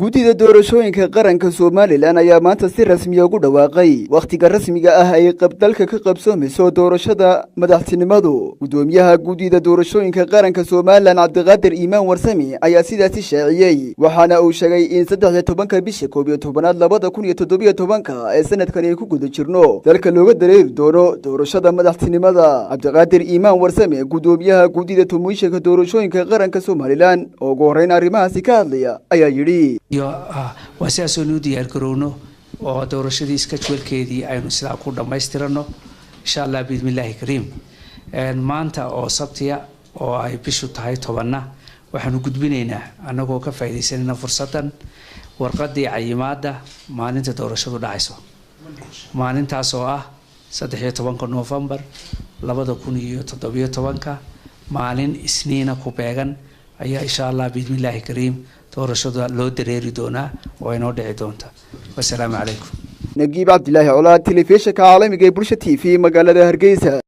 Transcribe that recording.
Guddida doorashooyinka qaranka Somaliland ayaa maanta si rasmiya ugu dhawaaqay wakhtiga rasmiga ah ay dalka ka qabsoomayso doorashada madaxtinimadu. Guddoomiyaha guddida doorashooyinka qaranka Somaliland, Cabdiqaadir Iimaan Warsami, ayaa sidaasi shaaciyey, waxaana uu sheegay in 13-ka bisha 11aad 2017-ka ee sanadkan ay ku guda jirno dalka looga dareeri doono doorashada madaxtinimada. Cabdiqaadir Iimaan Warsame, guddoomiyaha guddida komishanka doorashooyinka qaranka Somaliland, oo ugu horreyn arrimahaasi ka hadlaya, ayaa yidhi: Waa sidaasoo nuu diyaar garowno oo doorashadii schedule-keedii aynu sidaa ku dhammaystirano, insha Allah, biidnillaahi kariim. Maanta oo Sabtiya oo ay bishu tahay 10-na, waxaanu gudbinaynaa, annagoo ka faaidaysanayna fursaddan, warqadii cayimaada maalinta doorashadu dhacayso, maalintaas oo ah 13-ka Novembar 2017-ka, maalin Isniina ku beegan ayaa, insha Allah, biidnillaahi kariim, doorashada loo dareeri doonaa oo inoo dhici doonta. Wasalaamu calaykum. Nagiib Cabdilaahi Colaad, telefishinka caalamiga ee Bulsha TV, magaalada Hargeysa.